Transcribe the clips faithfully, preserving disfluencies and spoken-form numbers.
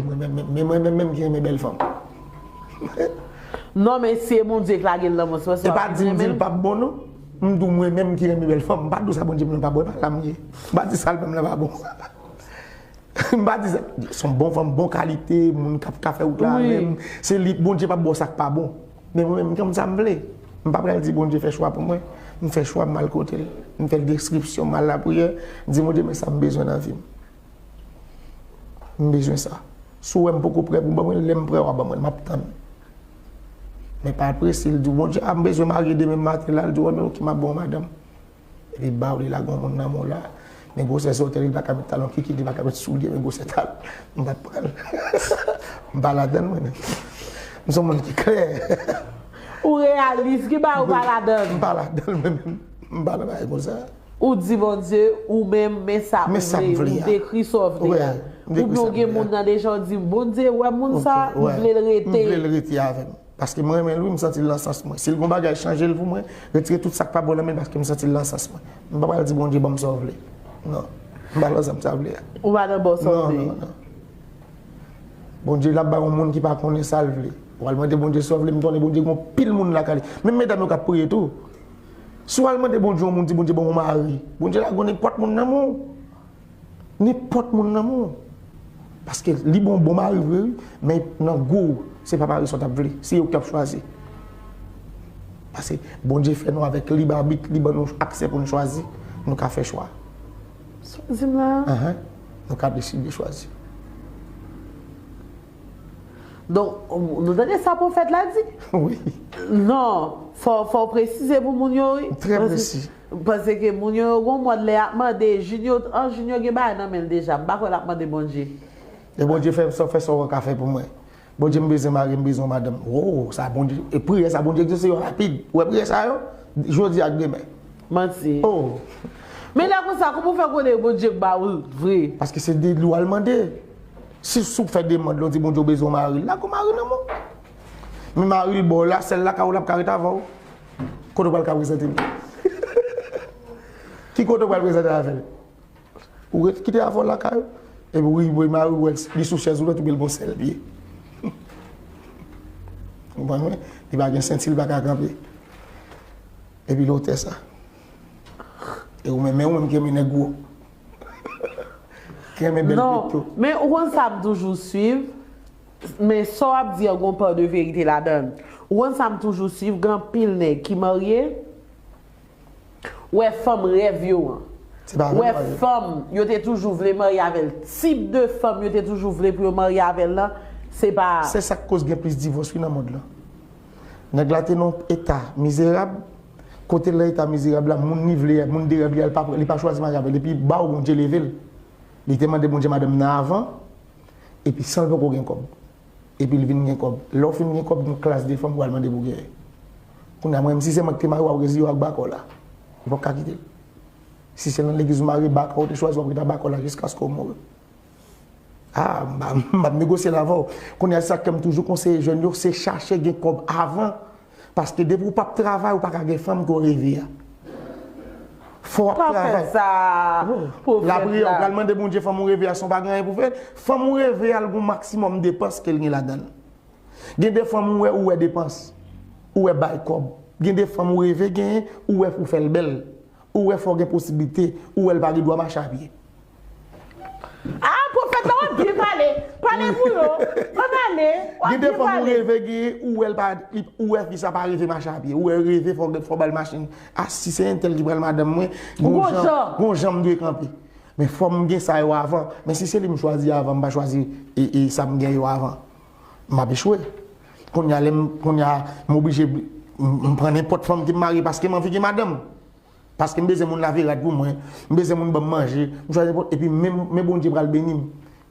Mwen menm, men mwen menm menm ki renmen bèl fanm. Non, men si e Bondye k lage l nan mond sa, E pa di m di l p ap bon non. M di w mwen menm ki renmen bèl fanm, m pa di w sa Bondye m nan pa bon, e pa la m ye. M pa di sa l menm nan pa bon. M pa di sa, se yon bon fanm, bon kalite, moun k ap ka fè wout la avè m. Se li, Bondye p ap ba w sa k pa bon. Men mwen menm, m konn sa m vle. M pa pral di Bondye fè chwa pou mwen. M fè chwa, m al kote l. M fè l deskripsyon, m al lapriyè. M di Bondye, men sa m bezwen nan vi m. M bezwen sa. Si w wè m poko prè pou w ban mwen l, lè m prè w a ban mwen l, m ap tann. Men pa prese l di w, Bondye, a m bezwen marye demen maten la, l di w, men oke, m ap ba w madanm. Epi ba w li lage yon moun nan men w la. Men gwosè sòtè li pa ka met talon kiki, li pa ka met soulye, men gwosè talon. M pa pral. M pa ladann mwen menm. M se yon moun ki klè. Ou reyalis, ki bagay ou pa ladann? M pa ladann mwen menm. M pa nan bagay konsa. Ou di Bondye, ou menm, men sa ou vle, ou dekri sa w vle a. Oubyen ou gen moun nan deja ou di, Bondye, wè moun sa, m vle l rete. M vle l rete avè m. Paske mwen renmen l wi, m santi l nan sans mwen. Si l gon bagay, chanje l pou mwen, retire tout sa k pa bon nan men l paske m santi l nan sans mwen. M pa pral di Bondye ban m sa w vle. Non. M pa nan zam sa vle a. Ou pa nan bon sa w vle. Non, non, non. Bondye l ap bay yon moun ki pa konnen sa l vle. W al mande Bondye sa w vle, m konnen Bondye gon pil moun lakay li. Menm medam yo k ap priye tou. Si w al mande Bondye yon moun, di Bondye ban yon mari. Bondye la gon nenpòt moun nan men w. Nenpòt moun nan men w. Paske li bon bon mari vre wi, men nan gou se pa mari sa w t ap vle, se yo ki ap chwazi. Paske Bondye fè nou avèk lib abit, li ban nou aksè pou nou chwazi, nou ka fè chwa. Sa w di m la? Ahan. Nou ka deside chwazi. Donk, nou tande sa pwofèt la di? Wi. Non, fò fò w presize pou moun yo wi. Trè presi. Paske moun yo, yo gon mòd lè y ap mande, Junior, an Junior gen bagay nan men l deja, m pa kwè l ap mande Bondye. E Bondye fè sa w fè sa w ka fè pou mwen. Bondye m bezwen mari, m bezwen yon madanm. Wo, sa Bondye, e priyè sa Bondye egzose yo rapid. Ou wè priyè sa yo? Jodi ak demen. Manti. Oh. Men lè konsa, kòman w fè konnen Bondye k ba ou l vre? Paske se de li w al mande. Si sou fè demann la, w di Bondye w bezwen yon mari, la gon mari nan men w. Men mari l ba w la, sèl lakay ou l ap ka ret avè w. Kote w pral ka prezante l? Ki kote w pral prezante avè l? Ou ret kite avè w lakay ou, epi w rive mari w wè li sou chèz ou wè tou bèl gon sèl pye. Ou konprann mwen? Li pa gen senti, li pa ka kanpe. Epi lotè sa. E ou menm, men ou menm ki renmen nèg gwo. Ki renmen bèl pito. Men ou konn sa m toujou swiv, men sa w ap di an gon pa de verite ladan l. Ou konn sa m toujou swiv, gen anpil nèg ki marye, wè fanm rèv yo an. Wè fanm yo te toujou vle marye avè l. Tip de fanm yo te toujou vle pou yo marye avè l lan, se pa. Se sa k koz gen plis divòs wi nan mond lan. Nèg la te nan yon eta mizerab, kote l nan eta mizerab la, moun li vle a, moun de rèv li a, li pa, li pa chwazi marye avè l, epi ba w Bondye leve l. Li te mande Bondye madanm nan avan, epi san l poko gen kòb. Epi l vin gen kòb. Lè w fin gen kòb, gen yon klas de fanm ou al mande pou genyen. Kounye a, mwen menm, si se mwen ki te mari w, w ap reziye w ak baka w la. Ou p ap ka kite l. Si se nan legliz ou mari, baka w te chwazi, w ap ret ak baka w la jiskaske w mouri. Ah, m pa, m p ap negosye l avè w. Kounye a, se sa k fè m toujou konseye jèn yo, se chache gen kòb avan. Paske depi w p ap travay, ou pa ka gen fanm ke w reve a. Fò w ap travay. Pa fè sa, pwofèt la. Lapriyè, ou pral mande Bondye fanm ou reve a san w pa gen anyen pou fè l. Fanm ou reve a, l gon maksimòm depans ke l gen ladan l. Gen de fanm ou wè, ou wè depans. Ou wè bay kòb. Gen de fanm ou reve genyen, ou wè pou fè l bèl. Ou wè fò gen posiblite, ou wè l pa gen dwa mache a pye. Ah, pwofèt la, w ap byen pale. Pale pou yo. Ann ale. W ap byen pale. Gen de fanm ou reve genyen, ou wè l pa, ou wè fi sa pa reve mache a pye. Ou wè reve fò, fò ba l machin. Ah, si se entèl ki pral madanm mwen, gon jan, gon jan m dwe kanpe. Men fò m gen sa yo avan. Men si se li m chwazi avan, m pa chwazi e, e sa m gen yo avan, m ap echwe. Kounye a, lè m, kounye a, m oblije, m, m pran nenpòt fanm ke m marye paske m anvi gen madanm. Paske m bezwen moun lave rad pou mwen, m bezwen moun ban m manje, m chwazi nenpòt, epi men, men Bondye pral beni m.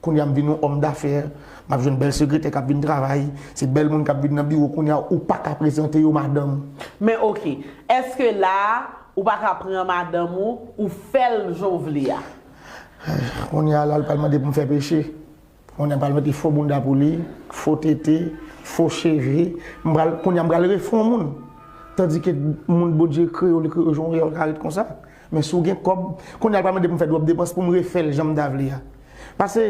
Kounye a m vin yon òm dafè, m ap jwenn bèl sekretè k ap vin travay, se bèl moun k ap vin nan biwo, kounye a ou pa ka prezante yo madanm. Men oke, èske la a, ou pa ka pran madanm ou, ou fè l jan w vle a? Kounye a la, l pral mande pou m fè peche. Kounye a m pral mete fo bounda pou li, fo tete, fo cheve. M pral, kounye a m pral refè yon moun. Tandike moun Bondye kreye w, li kreye w jan w ye a, ou ka ret konsa. Men si w gen kòb, kounye a l pral mande pou m fè dwòp depans pou m refè l jan m ta vle a. Pase,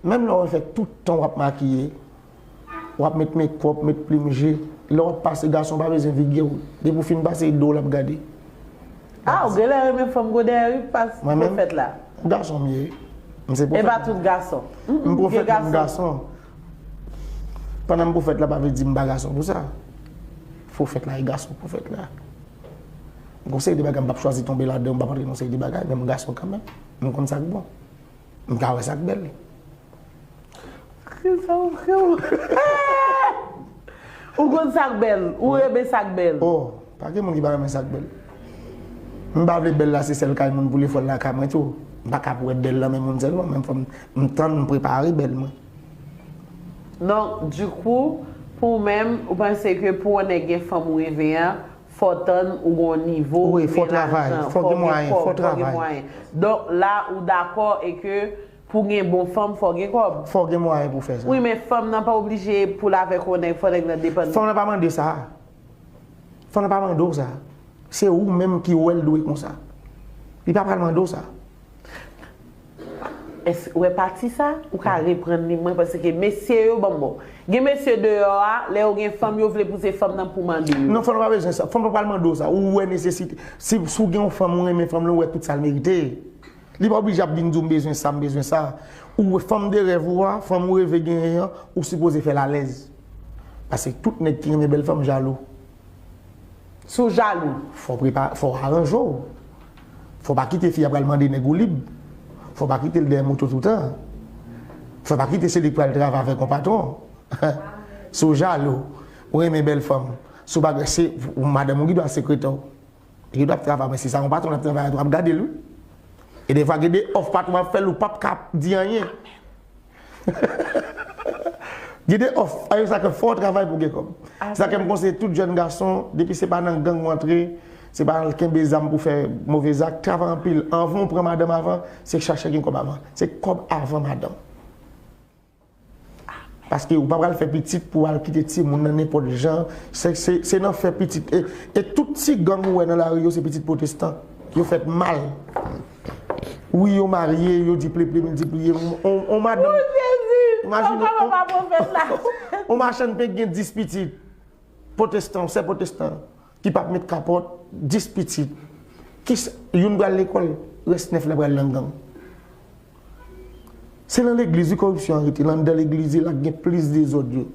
Menm lè w fè tout tan w ap makiye, w ap met mekòp, met plim je, lè w ap pase gason pa bezwen vige w. Depi w fin pase, e do w l ap gade. A, ou genlè renmen fanm gwo dèyè wi, pas pwofèt la. Mwen menm, gason m ye. M se pwofèt. E pa tout gason. M pwofèt, m gason. Pandan m pwofèt la, pa vle di m pa gason pou sa. Pwofèt la e gason pwofèt la. Gon seri de bagay m p ap chwazi tonbe ladan, m p ap antre nan seri de bagay, men m gason kanmenm. M konn sa k bon. M ka wè sa k bèl. Ou konn sa k bèl, ou renmen sa k bèl. Oh, pa gen moun ki pa renmen sa k bèl. M pa vle bèl la se sèl kay moun pou li fè l lakay mwen tou. M pa ka pou wè bèl nan men moun sèlman, men fò m, m tann, m prepare bèl mwen. Donk, dikou, pou ou menm, ou panse ke pou yon nèg gen fanm ou renmen an, fò tann ou gon nivo, wi, fò travay, fò gen mwayen, fò travay. Donk, la, ou dakò e ke pou gen bon fanm, fò gen kòb. Fò gen mwayen pou fè sa. Wi, men fanm nan pa oblije pou l avèk yon nèg, fò nèg nan depann. Fanm nan pa mande sa. Fanm nan pa mande w sa. Se ou menm ki wè l dwe konsa. Li pa pral mande w sa. Èske, ou wè pati sa, ou ka reprann li, mwen panse ke mesye yo, ban m bon. Gen mesye deyò a, lè yo gen fanm, yo vle pou se fanm nan pou mande yo. Non, fanm nan pa bezwen sa. Fanm nan pral mande w sa. Ou wè nesesite. Si, si w gen yon fanm, ou renmen fanm lan, ou wè tout sa l merite. Li pa oblije ap vin di w, "M bezwen sa, m bezwen sa." Ou wè fanm de rèv ou a, fanm ou reve genyen an, ou sipoze fè l alèz. Paske tout nèg ki renmen bèl fanm jalou. Si w jalou. Fò w prepa-, fò w aranje w. Fò w pa kite fi a pral mande nèg ou lib. Fò w pa kite l dèyè moto toutan. Fò w pa kite se li k pral travay avèk yon patwon. Si w jalou, ou renmen bèl fanm. Si w pa, se, madanm ou ki dwe sekretè w. Li dwe ap travay, men si sa yon patwon l ap travay a tou, ap gade l, wi. E defwa, gen de òf patwon ap fè l, ou p ap ka di anyen. Gen de òf, a yo sa ke fò w travay pou gen kòb. Se sa ke m konseye tout jèn gason, depi se pa nan gang ou antre, se pa nan kenbe zam pou fè move zak, travay anpil. Anvan w pran madanm avan, se chache gen kòb avan. Se kòb avan madanm. Paske ou pa pral fè pitit pou w al kite timoun nan nenpòt jan. Se, se, se nan fè pitit. E, e tout ti gang ou wè nan lari yo, se pitit pwotestan. Yo fèt mal. Wi, yo marye, yo di ple ple miltipliye. On, on, on madanm. Imajine, on, on machann pen gen dis pitit. Pwotestan, sè pwotestan. Ki p ap met kapòt, dis pitit. Kisa, youn pral lekòl, rès nèf la pral nan gang. Se nan legliz wi koripsyon an rete, nan anndan legliz yo la k gen plis dezòd yo.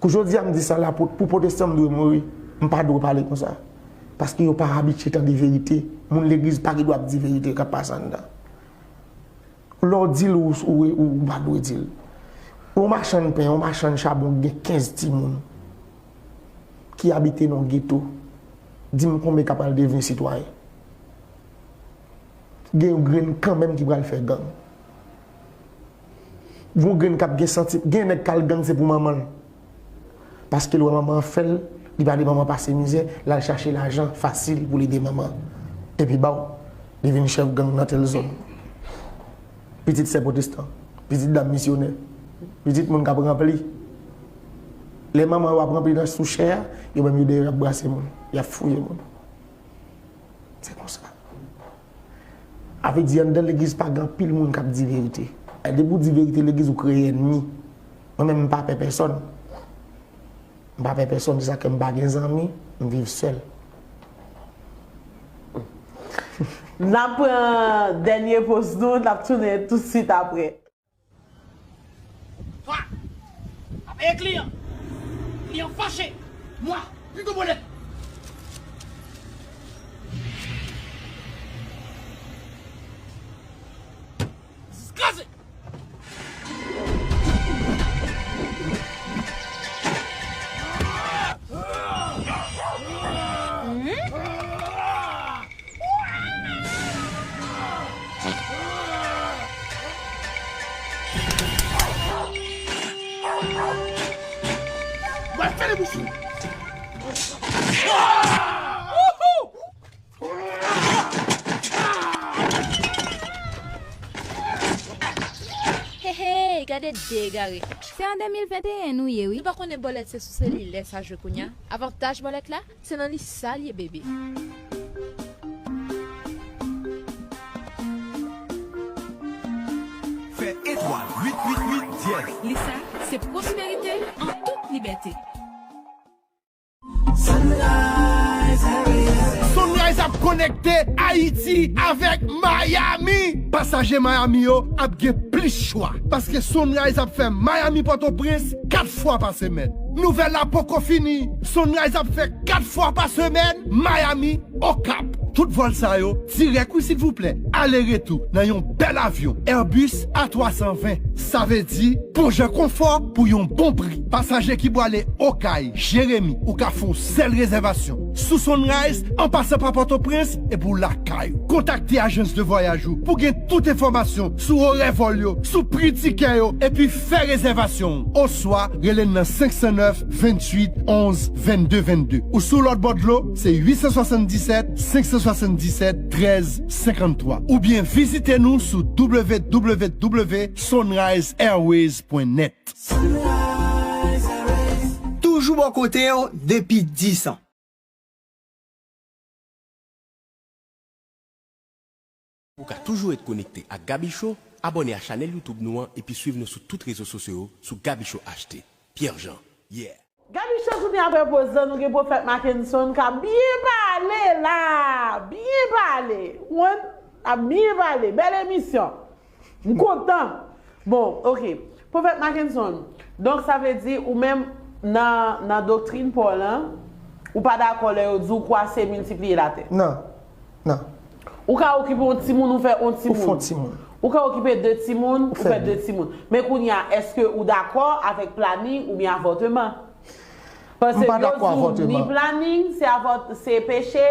Kou jodi a m di sa la pou, pou pwotestan m dwe mouri, m pa dwe pale konsa. Paske yo pa abitye tande verite. Moun legliz pa gen dwa ap di verite k ap pase anndan. Lè w di l ou, ou, ou, ou pa dwe di l. Yon machann pen, yon machann chabon ki gen kenz timoun ki abite nan yon geto, di m konbyen k ap pral devni sitwayen. Gen yon grenn kanmenm ki pral fè gang. Yon grenn k ap gen santi, gen nèg k al gang se pou manman l. Paske l wè manman an fè l, li pa de manman pase mizè, l al chache lajan fasil pou l ede manman an. Epi baw, li vin chèf gang nan tèl zòn. Pitit sè pwotestan, pitit dam misyonè, pitit moun k ap ranpli. Lè manman yo ap ranpli nan sou chè a, yo menm yo dèyè yo ap brase moun, y ap fouye moun. Se konsa. A vle di, anndan legliz pa gen anpil moun k ap di verite. E depi w di verite legliz, ou kreye ènmi. Mwen menm, m pa pè pèsonn. M pa pè pèsonn, se sa ke m pa gen zanmi, m viv sèl. N ap pran dènye poz nou, n ap tounen toutswit apre. Fa! Pa peye kliyan! Kliyan fache! Mwa! Pi gwo bolèt! Kraze! Mwen fè li bouch ou. Hey, hey, gade de egare. Se an de mil venteyen nou ye, wi. Nou pa konnen bòlèt se sou selilè sa jwe kounya. Avantaj bòlèt la, se nan li sa l ye, bebe. Fè twa uit uit uit dyèz. Lisa, se pwosperite an tout libète. Sunrise ap konekte Ayiti avèk Miami. Pasaje Miami yo ap gen plis chwa paske Sunrise ap fè Miami Pòtoprens kat fwa pa semèn. Nouvèl la poko fini, Sunrise ap fè kat fwa pa semèn Miami Okap. Tout vòl sa yo dirèk wi silvouplè. Ale retou nan yon bèl avyon Airbus A twa san ven. Sa vle di bon jan konfò pou yon bon pri. Pasaje ki pwale Okay, Jeremi, ou ka fè yon sèl rezèvasyon sou Sunrise an pasan pa Pòtoprens epi w lakay ou. Kontakte ajans de vwayaj ou pou gen tout enfòmasyon sou orè vòl yo, sou pri tikè yo epi fè rezèvasyon w. Oswa rele n nan senk san nèf, venntuit, onz, vennde, vennde. Ou sou lòt bò dlo, se uit san swasanndisèt, senk san swasanndisèt, trèz, senkanntwa. Oubyen vizite nou sou www sunrise airways pwen nèt. Toujou bò kote w depi dis an. Ou ka toujou ret konekte ak Gaby Show, abòne a chanèl YouTube nou an epi swiv nou sou tout rezo sosyo yo sou Gaby Show H T. Pierre Jean, yeah! Gaby Show tounen apre poz lan, nou gen Pwofèt Mackenson k ap byen pale la! Byen pale! Wan ap byen pale! Bèl emisyon! M kontan. Bon, ok. Pwofèt Mackenson, donk sa vle di ou menm nan nan doktrin pa w lan, ou pa dakò lè yo di w kwase miltipliye latè? Non. Non. Ou ka okipe yon timoun, ou fè yon timoun. Ou fè yon timoun. Ou ka okipe de timoun, ou fè de timoun. Men kounye a, èske ou dakò avèk planin oubyen avòteman? Paske yo di w ni planin se avòt se peche,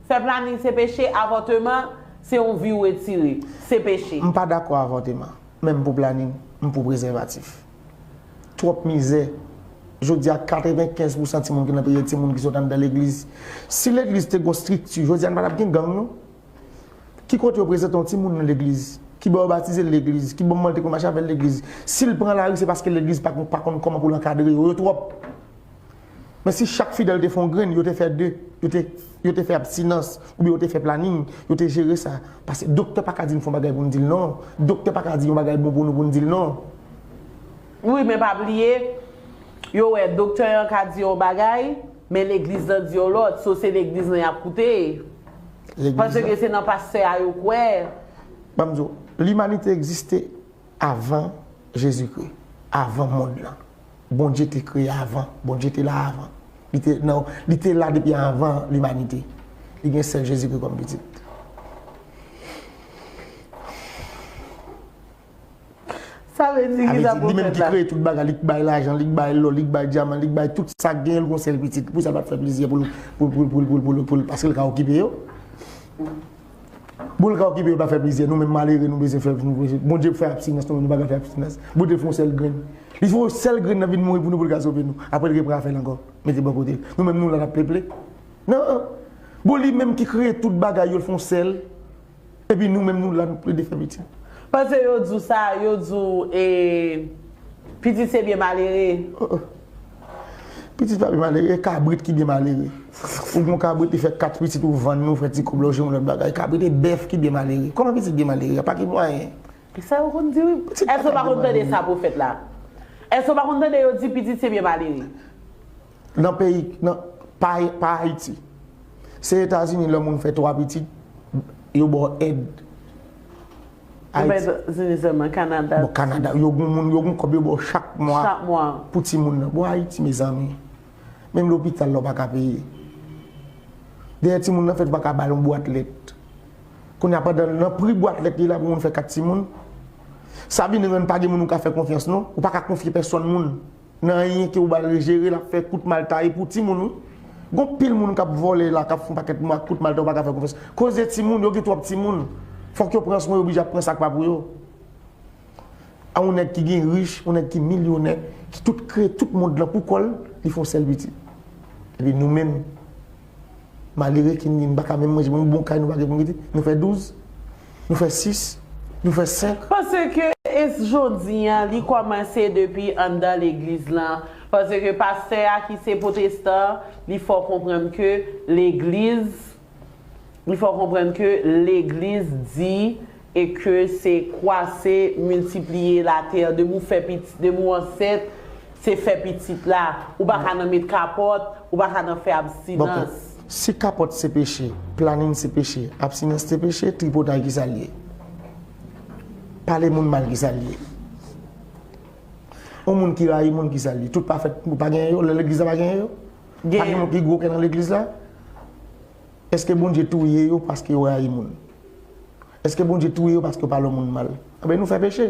fè planin se peche, avòteman se yon vi w retire, se peche. M pa dakò avòteman, menm pou planin, m pou prezèvatif. Twòp mizè. Jodi a katrevenkenz pousan timoun ki nan peyi a se timoun ki sot anndan legliz. Si legliz te gon strikti, jodi a n pa t ap gen gang non. Ki kote yo prezante yon timoun nan legliz? Ki bò yo batize l legliz? Ki bò manman l te konn mache avè l legliz? Si l pran lari se paske legliz pa konn pa konn kòman pou l ankadre yo. Yo twòp. Men si chak fidèl te fè yon grenn, yo te fè de, yo te yo te fè abstinans, oubyen yo te fè planin, yo te jere sa. Paske doktè pa ka di n fè yon bagay pou n di l non. Doktè pa ka di yon bagay bon pou nou pou n di l non. Wi, men pa bliye, yo wè doktè an ka di yon bagay, men legliz lan di yon lòt, so se legliz lan y ap koute. Paske se nan pastè a yo kwè. Ban m di w, limanite egziste avan Jezikri, avan mond lan. Bondye te kreye avan, Bondye te la avan. Li te, nan, li te la depi avan limanite. Li gen sèl Jezikri kòm pitit. Sa vle di ki sa pwofèt la? Li menm ki kreye tout bagay, li k bay lajan, li k bay lò, li k bay dyaman, li k bay tout sa k genyen, l gon sèl pitit. Pou sa l pa t fè plizyè pou l, pou l, pou l, pou l, pou l, pou l, pou l, paske l ka okipe yo. Bon, l ka okipe yo pa fè plizyè, nou menm malere, nou bezwen fè, nou bezwen, Bondye fè abstinans, nou menm nou pa ka fè abstinans. Bondye fè yon sèl grenn. Li fè yon sèl grenn nan vi n mouri pou nou, pou l ka sove nou. Apre l repran afè l ankò, mete bò kote l. Nou menm nou la n ap peple. Non. Bon, li menm ki kreye tout bagay yo, l fè yon sèl. Epi nou menm nou la nou plede fè pitit. Paske yo di w sa, yo di w e pitit se byen malere. Pitit pa byen malere, e kabrit ki byen malere. Ou gon kabrit li fè kat pitit ou vann li ou fè ti kob la ou jwenn yon lòt bagay. Kabrit e bèf ki byen malere. Kòman pitit byen malere? Pa gen mwayen. Sa yo konn di wi. Èske w pa konn tande sa pwofèt la? Èske w pa konn tande yo di pitit se byen malere? Nan peyi, nan, pa, pa Ayiti. Se Etazini lè moun fè twa pitit, yo ba w èd. Ayiti. Etazini sèlman, Kanada. Bon, Kanada, yo gon moun, yo gon kòb yo ba w chak mwa. Chak mwa. Pou timoun nan. Bon, Ayiti, mezanmi. Menm lopital la, w pa ka peye. Dèyè timoun nan fèt, ou pa ka ba l yon bwat lèt. Kounye a, pandan nan pri bwat lèt li la pou moun fè kat timoun, sa vin rann pa gen moun ou ka fè konfyans non. Ou pa ka konfye pèsonn moun. Nan anyen ke ou ba l jere, l ap fè kout mal taye pou timoun wi. Gon pil moun k ap vòlè la, k ap fè yon pakèt mwa kout mal taye, ou pa ka fè konfyans. Koze timoun, yo gen twòp timoun. Fòk yo pran swen, yo blije ap pran sa k pa pou yo. A yon nèg ki gen rich, yon nèg ki milyonè, ki tout kreye tout mond lan pou kò l, li fè yon sèl pitit. Epi nou menm, malere ki n ye, n pa ka menm manje, menm bon kay nou pa gen pou n rete. Nou fè douz, nou fè sis, nou fè senk. Paske e jodi a, li kòmanse depi anndan legliz lan. Paske pastè a ki se pwotestan, li fè w konprann ke legliz, li fè w konprann ke legliz di e ke se kwase, miltipliye latè, depi w fè pitit, depi w ansent, se fè pitit la. Ou pa ka nan met kapòt, ou pa ka nan fè abstinans. Si kapòt se peche, planin se peche, abstinans se peche, tripotay ki sa l ye? Pale moun mal ki sa l ye? Yon moun ki rayi moun ki sa l ye? Tout pa fèt, pa genyen yo, legliz la pa genyen yo? Pa gen moun ki gwo kè nan legliz la? Èske Bondye touye yo paske yo rayi moun? Èske Bondye touye yo paske yo pale yon moun mal? Anben nou fè peche.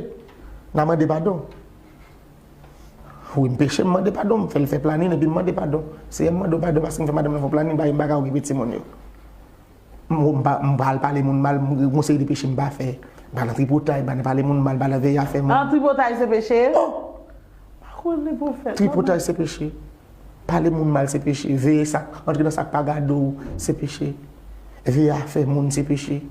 N a mande padon. Wi, m peche, m mande padon, m fè l fè planin epi m mande padon. Seyè, m mande w padon paske m fè madanm nan fè yon planin, bay m bagay okipe timoun yo. M m pa m pa al pale moun mal, m gen yon seri de peche m pa fè. M pa nan tripotay, m pa nan pale moun mal, m pa nan veye afè moun. An tripotay se peche? Oh! Pa konnen pwofèt. Tripotay se peche. Pale moun mal se peche. Veye sa, antre nan sa k pa gade w se peche. Veye afè moun se peche.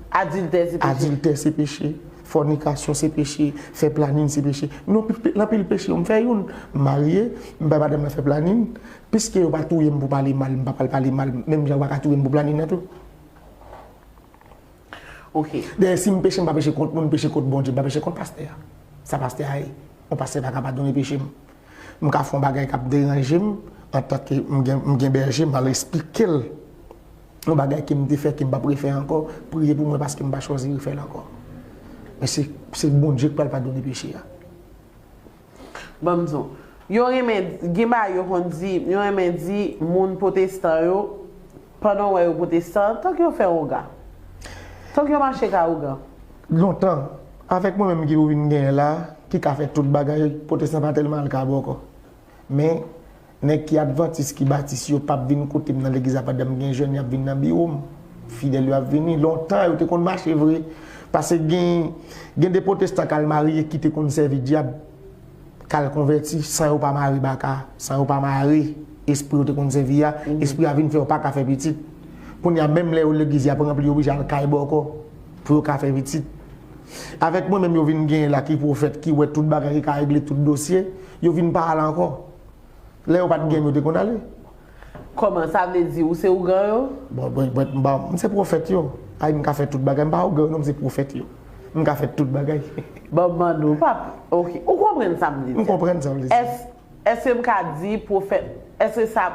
Adiltè se peche. Adiltè se peche. Fònikasyon se peche. Fè planin se peche. Non, anpil peche yo m fè youn. M marye, m bay madanm nan fè planin. Piske yo pa touye m pou pale mal, m pa pral pale mal. Menm jan yo pa ka touye m pou planin nan tou. Ok. Dayè, si m peche, m pa peche kont moun, m peche kont Bondye, m pa peche kont pastè a. Sa pastè a ye? Yon pastè pa ka padone peche m. M ka fè yon bagay k ap deranje m, antanke m gen, m gen bèje, m al esplike l yon bagay ke m te fè, ke m p ap refè ankò, priye pou mwen paske m pa chwazi refè l ankò. Men se, se Bondye k pral padone peche a. Ban m di w. Yo renmen, gen bagay yo konn di, yo renmen di moun pwotestan yo, pandan w wè yo pwotestan, tank yo fè ougan. Tank yo mache ka ougan. Lontan, avèk mwen menm ki ou vin genyen la, ki ka fè tout bagay, pwotestan pa tèlman al ka bòkò. Men, nèg ki advantis, ki batis yo p ap vin kote m nan legliz la pandan m gen jèn, y ap vin nan biwo m. Fidèl yo ap vini. Lontan, yo te konn mache vre. Paske gen, gen de pwotestan k al marye ki te konn sèvi dyab, k al konvèti san yo pa mare baka, san yo pa mare espri yo te konn sèvi a. Espri a vin fè yo pa ka fè pitit. Kounye a, menm lè yo legliz, y ap ranpli, yo oblije al kay bòkò pou yo ka fè pitit. Avèk mwen menm yo vin genyen la ki pwofèt, ki wè tout bagay, ki ka regle tout dosye, yo vin pa al ankò. Lè yo pa t gen m, yo te konn ale. Kòman, sa vle di ou se ougan yo? Bon, bon, bon, m pa, m se pwofèt yo. Ay, m ka fè tout bagay. M pa ougan yo non, m se pwofèt yo. M ka fè tout bagay. Bon, m mande w, pap, ok. Ou konprann sa m vle di? M konprann sa w vle di. Èske, èske m ka di pwofèt, èske sa,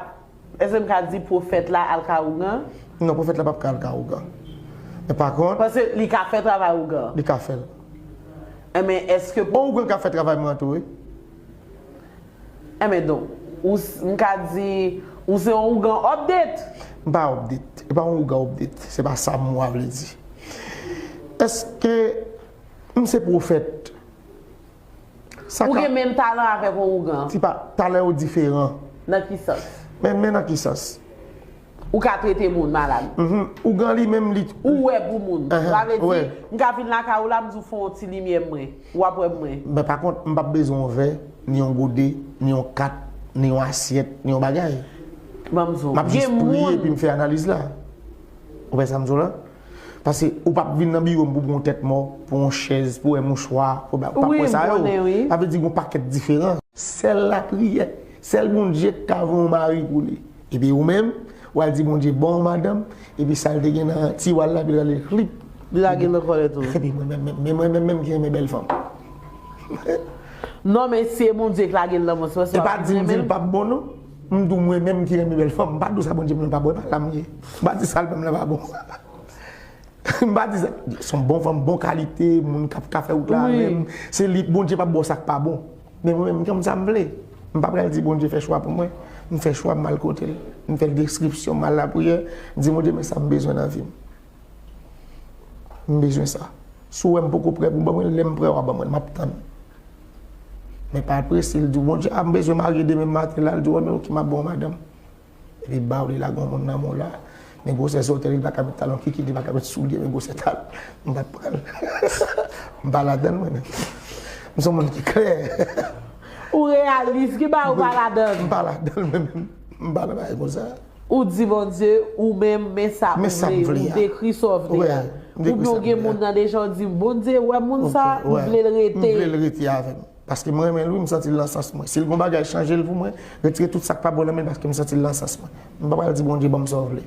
èske m ka di pwofèt la al ka ougan? Non, pwofèt la p ap ka al ka ougan. Men pa kont. Paske li ka fè travay ougan. Li ka fè l. Enben, èske. Bon, ougan ka fè travay mwen an tou, wi. Enben donk, ou, m ka di, ou se yon ougan update? M pa update. E pa yon ougan update. Se pa sa mo a vle di. Èske m se pwofèt? Sa ka. Ou gen menm talan avèk yon ougan? Ti pa, talan yo diferan. Nan ki sans? Men, men nan ki sans? Ou ka trete moun malad. Mhm. Ougan li menm li. Ou wè pou moun. Sa vle di, m ka vin lakay ou la, m di w fè yon ti limyè mwen. W ap wè mwen. Men pa kont, m p ap bezwen yon vè, ni yon gode, ni yon kat, ni yon asyèt, ni yon bagay. Ban m di w. M ap jis priye epi m fè analiz la. Ou wè sa m di w la? Paske ou p ap vin nan biwo m pou pran yon tèt mò, pou yon chèz, pou wè mouchwa, pou ba, ou p ap wè sa yo. Sa vle di gen yon pakèt diferans. Sèl lapriyè, sèl Bondye k ka voye yon mari pou li. Epi ou menm, w al di Bondye ban w madanm, epi sa l te gen nan tiwa l la, epi l rale klip. Li lage l nan kòlèt ou. Epi mwen menm, men mwen menm, menm ki renmen bèl fanm. Non, men si e Bondye k lage l nan men w, se paske w pa di m di l p ap bon non. M di w mwen menm ki renmen bèl fanm, m pa di w sa Bondye m nan pa bon, e pa la m ye. M pa di sa l ban m nan pa bon. M pa di sa. Se yon bon fanm, bon kalite, moun k ap ka fè wout la avè m. Se li, Bondye p ap ba w sa k pa bon. Men mwen menm, m konn sa m vle. M pa pral di Bondye fè chwa pou mwen. M fè chwa m, m al kote l. M fè l deskripsyon, m al lapriyè. M di Bondye, men sa m bezwen nan vi m. M bezwen sa. Si w wè m poko prè pou w ban mwen l, lè m prè w a ban mwen l, m ap tann. Men pa prese l, di w Bondye, a m bezwen marye demen maten la, l di w men oke m ap ba w madanm. Epi baww li lage yon moun nan men w la. Men gwosè sòtè li, li pa ka met talon kikit, li pa ka met soulye, men gwosè talon. M pa t pral. M pa ladann mwen menm. M se yon moun ki klè. Ou reyalis, ki bagay ou pa ladann? M pa ladann mwen menm. M pa nan bagay konsa. Ou di Bondye, ou menm, men sa ou vle, ou dekri sa w vle. Oubyen ou gen moun nan deja, ou di, Bondye, wè moun sa, m vle l rete. M vle l rete avè m. Paske m renmen l wi, m santi l nan sans mwen. Si l gon bagay, chanje l pou mwen, retire tout sa k pa bon nan men l paske m santi l nan sans mwen. M pa pral di Bondye ban m sa w vle.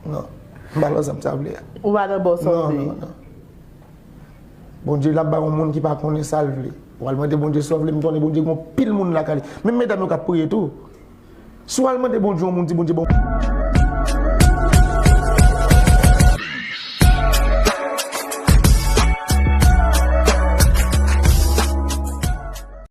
Non. M pa nan zam sa w vle a. Ou pa nan ba w sa w vle. Non, non, non. Bondye l ap bay yon moun ki pa konnen sa l vle. Ou al mande Bondye sa w vle, m konnen Bondye gen yon pil moun lakay li. Menm medam yo k ap priye tou. Si w al mande Bondye yon moun, di Bondye bon.